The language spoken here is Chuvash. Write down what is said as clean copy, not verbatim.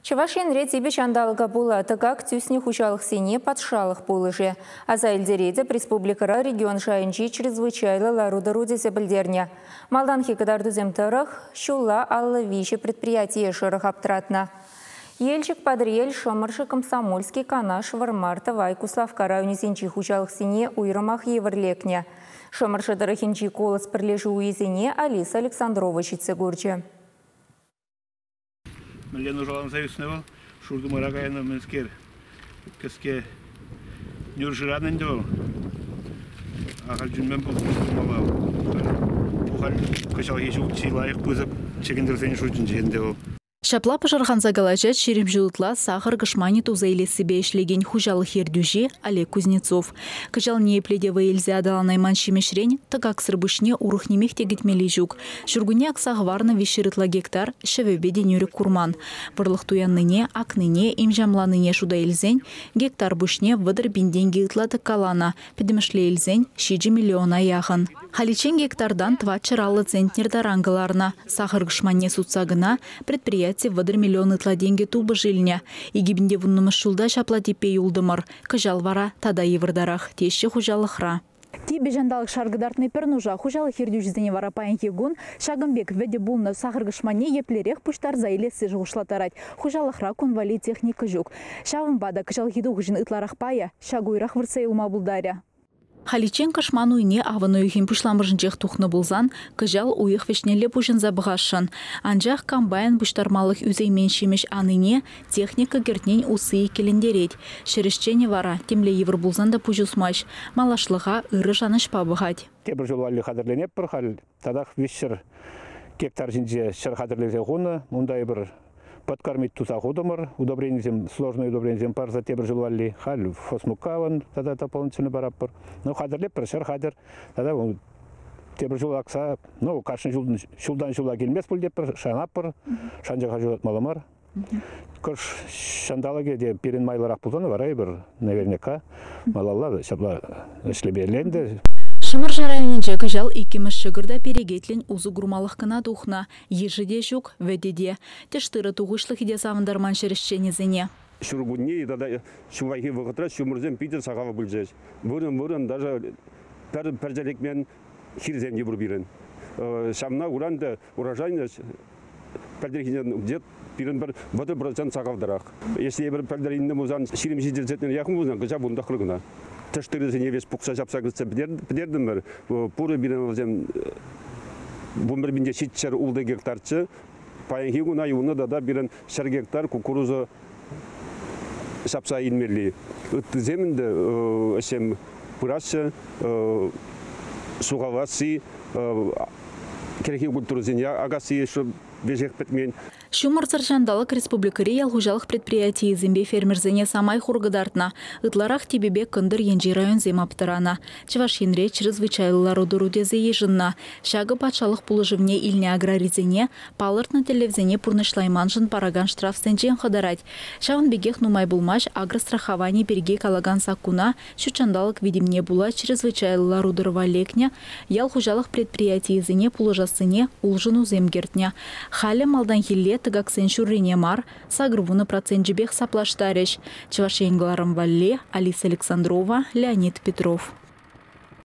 Чӑваш Енре типӗ ҫанталӑка пула тӑкак тӳснӗ хуҫалӑхсене патшалӑх пулӑшӗ. Аса илтеретӗп, республикӑра регион шайӗнчи чрезвычайлӑ лару-тӑру тесе пӗлтернӗ. Малтанхи кӑтартусем тӑрӑх, ҫулла 53 предприятие шӑрӑх аптӑратнӑ. Елчӗк, Патӑрьел, Шӑмӑршӑ, Комсомольски, Канаш, Вӑрмар, Тӑвай, Куславкка районӗсенчи хуҫалӑхсене уйрӑмах йывӑр лекнӗ. Шӑмӑршӑ тӑрӑхӗнчи Колос пӗрлешӳ уйӗсене Алиса Александрова ҫитсе курчӗ. Мӗнле нушаланса ӳснӗ вӑл, шуртӑмӑра кайнӑ мӗнскер, кӗске нӳр шыран ӗнтӗ вӑл. Ахаль чӳнмен пулмалла. Халь кӑҫалхи ҫул чи лайӑх пысӑк чӗкӗнтӗрсен шутӗнче ӗнтӗ вӑл. Ҫапла пӑшӑрханса калаҫать 20 ҫул ытла сахӑр кӑшманӗ туса илессипе ӗҫлекен хуҫалӑх ертӳҫи Олег Кузнецов. Кӑҫал ниепле те вӑй илсе аталанайман ҫимӗҫрен тӑкаксӑр пуҫне урӑх нимех те кӗтмелли ҫук. Ҫуркунне акса хӑварнӑ 300 ытла гектар ҫӑвӗпе те нӳрӗк курман. Вӑрлӑх туяннине, акнине, имҫамланине шута илсен гектар пуҫне 30 пин тенкӗ ытла тӑккаланӑ. Пӗтӗмӗшле илсен 7 миллиона яхӑн. Халиччен гектартан 450 центнер таран кӑларнӑ. Сахӑр кӑшманне сутса кӑна предприяти 30 миллион ытла тенкӗ тупӑш илнӗ. 2010-мӗш ҫулта ҫапла типпе юлтӑмӑр. Кӑҫал вара тата йывӑртарах, теҫҫӗ хуҫалӑхра. Типӗ ҫанталӑк шар кӑтартни пӗр нуша. Хуҫалӑх ертӳҫисене вара паянхи кун ҫакӑн пек вӗтӗ пулнӑ сахӑр кӑшманне еплерех пуҫтарса илесси шухӑшлаттарать. Хуҫалӑхра кун валли техника ҫук. Ҫавӑнпа та кӑҫалхи тухӑҫӑн ытларах пайӗ ҫак уйрах выртса юлма пултарӗ. Халиччен кӑшман уйне авӑн уйӑхӗн пуҫламӑшӗнчех тухнӑ пулсан, кӑҫал уйӑх вӗҫнелле пуҫӑнса пӑхасшӑн. Анчах комбайн пуҫтармалӑх ӳсеймен ҫимӗҫ анине техника кӗртнин усси иккӗлентерет. Ҫӗр ӗҫченӗ вара темле йывӑр пулсан та пуҫ усмасть, малашлӑха ырӑ шанӑҫпа пӑхать. Тепӗр ҫул валли хатӗрленетпӗр халь. Татах 300 гектар ҫинче ҫӗр хатӗрлесе хунӑ. Унта эпир подкормить туса хутӑмӑр. Удобренисем, сложные удобренисем парса тепӗр ҫул валли. Халь фосмукавӑн тата дополнительно паратпӑр. Ну, хатӗрлетпӗр, ҫӗр хатӗр. Тата тепӗр ҫул акса, ну, кашни ҫултан ҫула килмест пуль тетпӗр, шанатпӑр. Шанчӑка ҫутатмалла мар. Кӑш ҫанталӑкӗ те пирӗн майлӑрах пулсан вара эпир наверняка малалла ҫапла ӗҫлемелле ӗнтӗ. Шӑмӑршӑ районӗнче кӑҫал иккӗмӗш ҫӑкӑр та перекетлӗн усӑ курмалӑх кӑна тухнӑ. Йышӗ те ҫук, вӗтӗ те. Тӗш-тырӑ тухӑҫлӑхӗ те савӑнтарман ҫӗр ӗҫченӗсене. Ҫуркунне тата ҫуллахи вӑхӑтра ҫумӑрсем питӗ сахал пулчӗҫ. Вырӑн-вырӑн даже пӗр пӗрчӗ лекмен хирсем те пур пирӗн. Ҫавна куран та урожайность пӗлтӗрхинчен где пирӗн пӗр 30% сахалтарах. Если эпир пӗлтӗр илнӗ пулсан 27 центнер яхӑн пулсан, кӑҫал 19 кӑна. Тӗш тырӑсене веҫ пухса ҫапса кӗртсе пӗтертӗмӗр. Пурӗ пирӗн вӗсем 11 706 гектарччӗ. Паянхи куна юлнӑ тата пирӗн 100 гектар кукуруза ҫапса илмелли. Ыттисем ӗнтӗ ӗҫсем пыраҫҫӗ, сухаласси, кӗрхи культурӑсене акасси веҫех пӗтмен. Ҫумӑрсӑр ҫанталӑк республикӑри ял хуҫалӑх предприятийӗсемпе фермерсене самай хур кӑтартнӑ. Ытларах типӗпе кӑнтӑр енчи районсем аптӑранӑ. Чӑваш Енре чрезвычайлӑ лару-тӑру тесе йышӑннӑ. Ҫакӑ патшалӑх пулӑшӑвне илнӗ аграрисене палӑртнӑ тӗллевсене пурнӑҫлайманшӑн паракан штрафсенчен хӑтарать. Ҫавӑн пекех нумай пулмасть агростраховани пирки калакан саккуна ҫут ҫанталӑк витӗмне пула чрезвычайлӑ лару-тӑрӑва лекнӗ ял хуҫалӑх предприятийӗсене пулӑшассине улшӑнусем кӗртнӗ. Халӗ малтанхилле тӑкаксен ҫуррине мар, 80 проценчӗпех саплаштарӗҫ. Чӑваш Ен кӑларӑм валли Алиса Александрова, Леонид Петров.